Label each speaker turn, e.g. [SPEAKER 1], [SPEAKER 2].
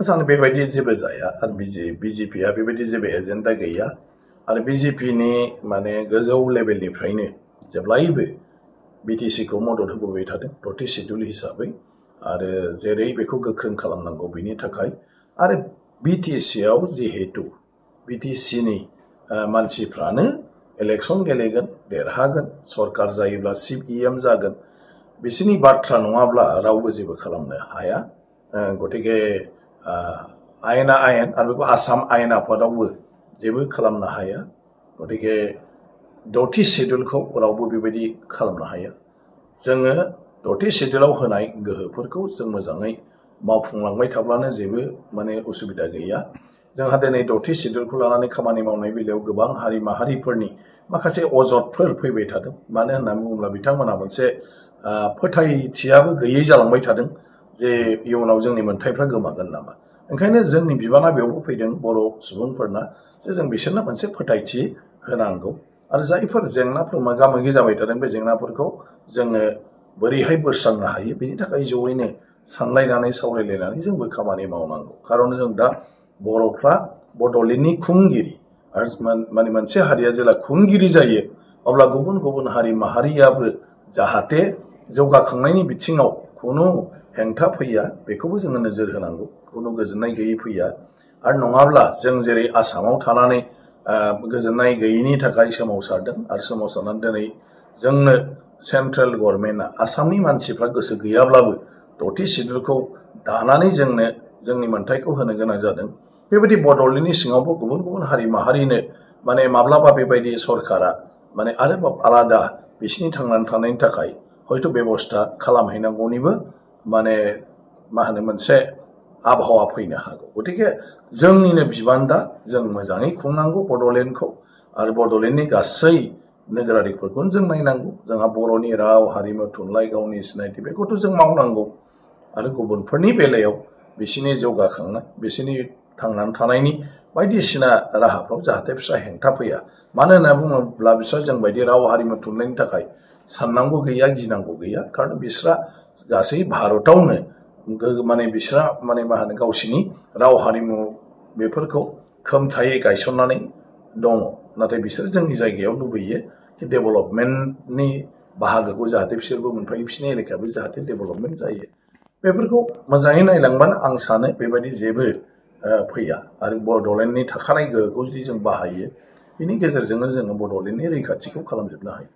[SPEAKER 1] सानो बेबायदि जेबो जाया आरो बिजेपिआ बेबायदि जेबो एजेन्डा गैया आरो बिजेपिनि माने गोजौ लेभेलनिफ्रायनो जेब्लायबो बिटिसिखौ मदद होबोबाय थादों 10थि शेड्युल हिसाबै आरो जेरै बेखौ गोख्रों खालामनांगौ बेनि थाखाय आरो बिटिसिआव जिहेतु बिटिसिनि मानसिफ्रानो इलेक्शन गेलेगोन देरहागोन सरकार जायोब्ला चिफ इएम जागोन बिसोरनि बाथ्रा नङाब्ला रावबो जेबो खालामनो हाया गतिके आयेना आयेन आरो बेखौ आसाम आयेन आफादावबो जेबो खालामनो हाया गतिके 10थि शेड्युलखौ रावबो बेबायदि खालामनो हाया जोङो 10थि शेड्युलाव होनाय गोहोफोरखौ जों मोजाङै मावफुंलांबाय थाब्लानो जेबो माने उसुबिदा गैया जोंहा दिनै 10थि शेड्युलखौ लानानै खामानि मावनाय बेलायाव गोबां हारि माहारिफोरनि माखासे अजदफोर फैबाय थादों मानो होननानै बुङोब्ला बिथांमोना मोनसे फोथायथियाबो गैयै जालांबाय थादों जे इयुनाव जोंनि मोन्थाइफ्रा गोमागोन नामा ओंखायनो जोंनि बिबाना बेयावबो फैदों बर' सुबुंफोरना जे जों बिसोरनो मोनसे फोथायथि होनांगौ आरो जायफोर जेंनाफोर मोगा मोगि जाबाय थादों बे जेंनाफोरखौ जोङो बोरैहाय बोस्रांनो हायो बेनि थाखाय जयैनो सानलायनानै सावरायलायनानै जोंबो खामानि मावनांगौ खारन जों दा बर'फ्रा बड'लेण्डनि खुंगिरि आरो माने मोनसे हारिया जेला खुंगिरि जायो अब्ला गुबुन गुबुन हारि माहारियाबो जाहाथे जौगाखांनायनि बिथिङाव खुनु हेंथा फैया बेखौबो जोङो नोजोर होनांगौ खुनु गोजोननाय गैयै फैया आरो नङाब्ला जों जेरै आसामाव थानानै गोजोननाय गैयैनि थाखाय सोमावसारदों आरो सोमावसारनानै दिनै जोंनो सेन्ट्रेल गभर्नमेन्टआ आसामनि मानसिफ्रा गोसो गैयाब्लाबो 10थि शेड्युलखौ दानानै जोंनो जोंनि मोन्थाइखौ होनो गोनां जादों बेबायदि बड'लेण्डनि सिङावबो गुबुन गुबुन हारि माहारिनो माने माब्लाबा बेबायदि सरकारा माने आरोबाव आलादा बिसिनि थांनानै थानायनि थाखाय हयथ' बेबस्था खालामहैनांगौनिबो माने मा होनो मोनसे आबहावा फैनो हागौ गतिके जोंनिनो बिबान दा जों मोजाङै खुंनांगौ बड'लेण्डखौ आरो बड'लेण्डनि गासै नोगोरारिफोरखौनो जों नायनांगौ जोंहा बर'नि राव हारिमु थुनलाइ गावनि सिनायथि बेखौथ' जों मावनांगौ आरो गुबुनफोरनि बेलायाव बिसिनि जौगाखांनाय बिसिनि थांनानै थानायनि बायदिसिना राहाफ्राव जाहाथे बिस्रा हेंथा फैया मानो होनना बुङोब्ला बिस्रा जोंबायदि राव हारिमु थुनलाइनि थाखाय साननांगौ गैया गिनांगौ गैया खारन बिस्रा गासै भारतावनो माने बिस्रा माने मा होनो गावसिनि राव हारिमु बेफोरखौ खोमथायै गायसननानै दङ नाथाय बिसोर जोंनि जायगायाव लुबैयो कि डेभेलपमेन्टनि बाहागोखौ जाहाथे बिसोरबो मोनफायो बिसोरनि एलेकायाबो जाहाथे डेभेलपमेन्ट जायो बेफोरखौ मोजाङै नायलांबानो आं सानो बेबायदि जेबो फैया आरो बड'लेण्डनि थाखानाय गोहोखौ जुदि जों बाहायो बिनि गेजेरजोंनो जोङो बड'लेण्डनि रैखाथिखौ खालामजोबनो हायो